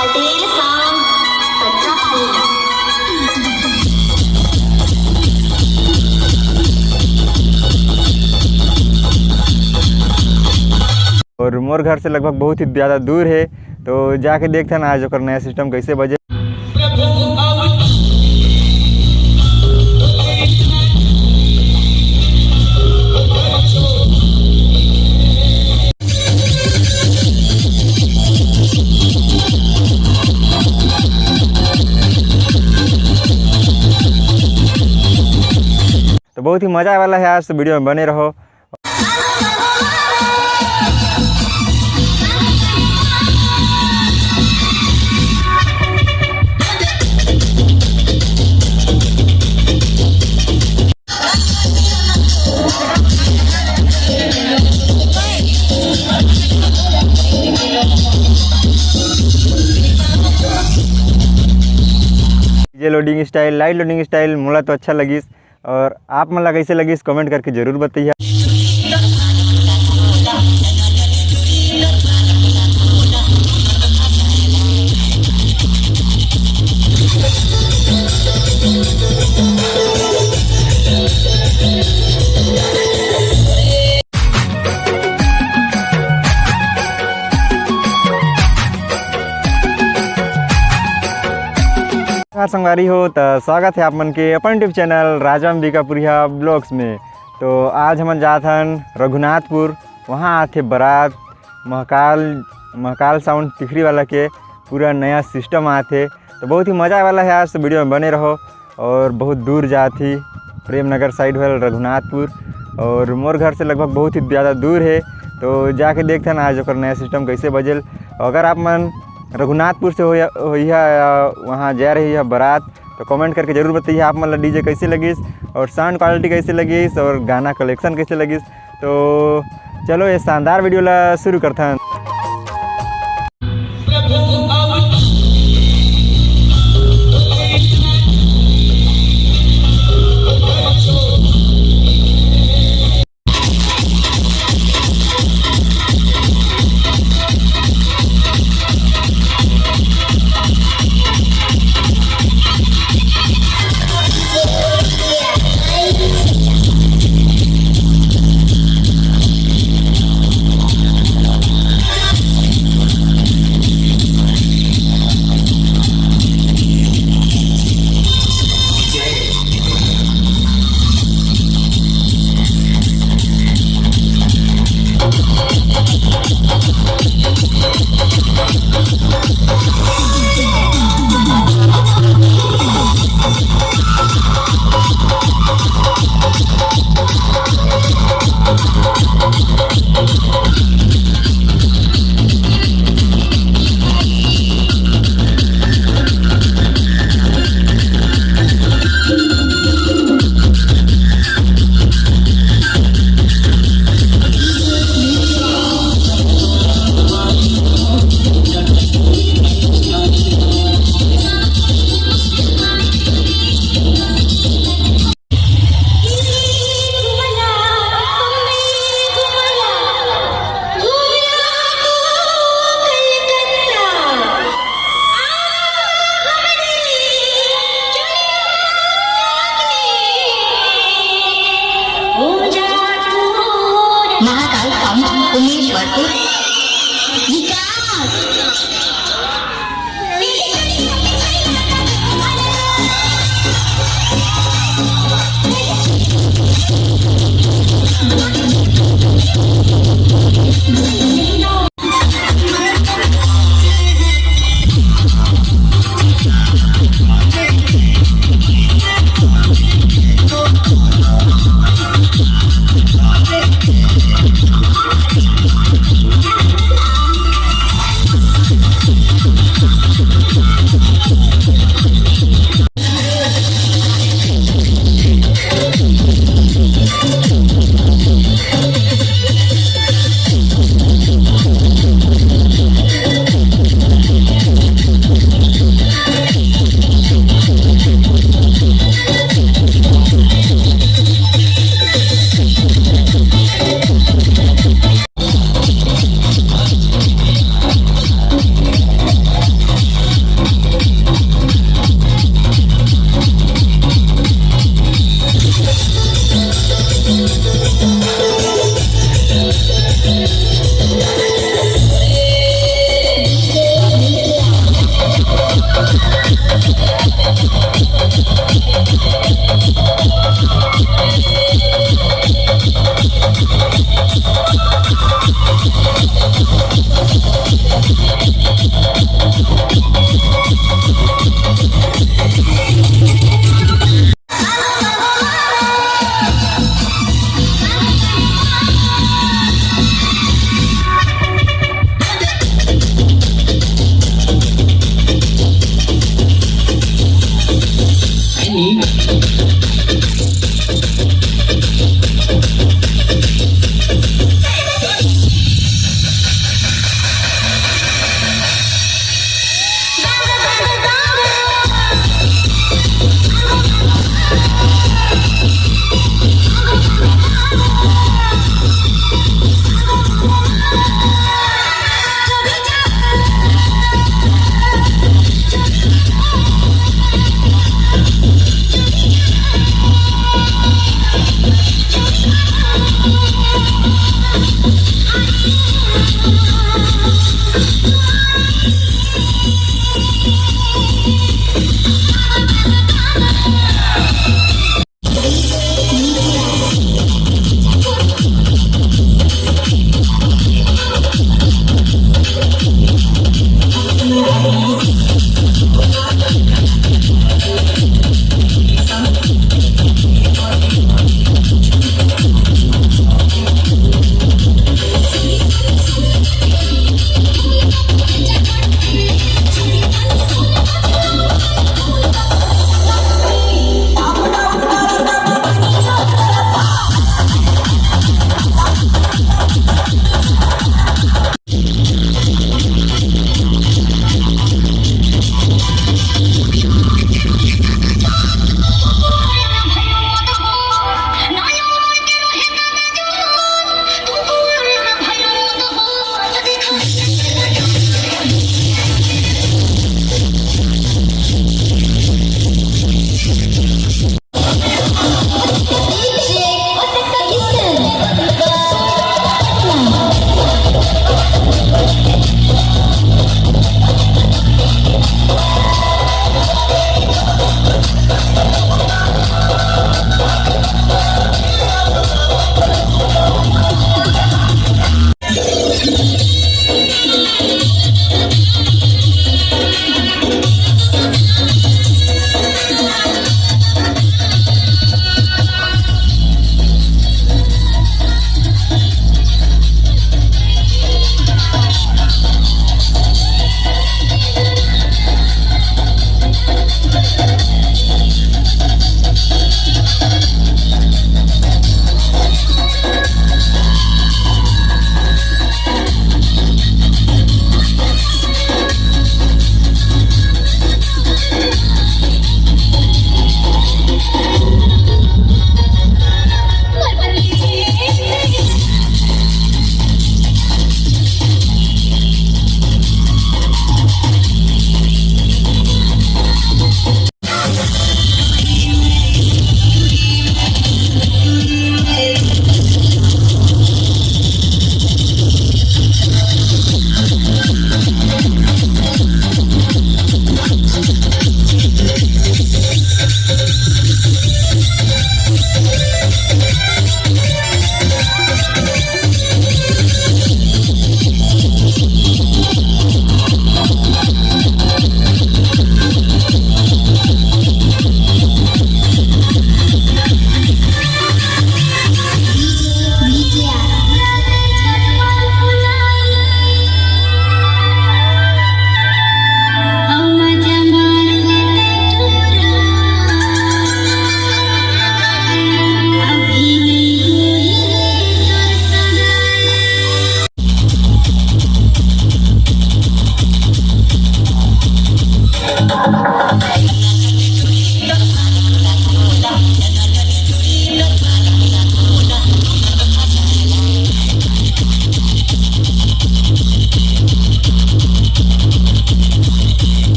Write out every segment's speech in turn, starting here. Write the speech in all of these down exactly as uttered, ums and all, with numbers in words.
Patel sound, पटनापाली। और मोर घर से लगभग बहुत ही ज़्यादा दूर है, तो जाके देखथन आज ओकर नया सिस्टम कैसे बजे। तो बहुत ही मजा आए वाला है आज, तो वीडियो में बने रहो। ये loading style, light loading style मोला तो अच्छा लगिस, और आप मन ला कैसे लगिस, कमेंट करके जरूर बताइए। नमस्कार संगवारी हो, त स्वागत है आप मन के अपन YouTube चैनल राजा अंबिकापुरिया ब्लॉग्स में। तो आज हमन जात हन रघुनाथपुर, वहाँ आथे बारात महाकाल, महाकाल साउंड टिखरी वाला के पूरा नया सिस्टम आथे। तो बहुत ही मजा आए वाला है आज, तो वीडियो में बने रहो। और बहुत दूर जात ही प्रेम नगर साइड होल रघुनाथपुर, और मोर घर से लगभग बहुत ही ज़्यादा दूर है। तो जाके देखथन आज ओकर नया सिस्टम कैसे बजेल। अगर आप मन रघुनाथपुर से होइहा, होइहा या वहाँ जा रही है बारात, तो कमेंट करके जरूर बताइए आप मन ला डीजे कैसे लगिस और साउंड क्वालिटी कैसे लगिस और गाना कलेक्शन कैसे लगिस। तो चलो ये शानदार वीडियो ला शुरू करथन।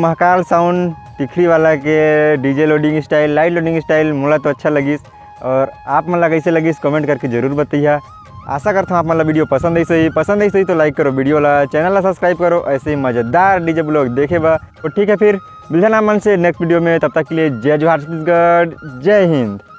महाकाल साउंड टिखरी वाला के DJ loading style, light loading style मोला तो अच्छा लगिस, और आप मन ला कैसे लगिस, कमेंट करके जरूर बताइहा। आशा करता हूँ आप मन ला वीडियो पसंद आई सही, पसंद आई सही तो लाइक करो वीडियो ला, चैनल ला सब्सक्राइब करो ऐसे ही मजेदार डीजे ब्लॉग देखे बा। तो ठीक है, फिर मिलते हैं आप मन से नेक्स्ट वीडियो में, तब तक के लिए जय जोहार छत्तीसगढ़, जय हिंद।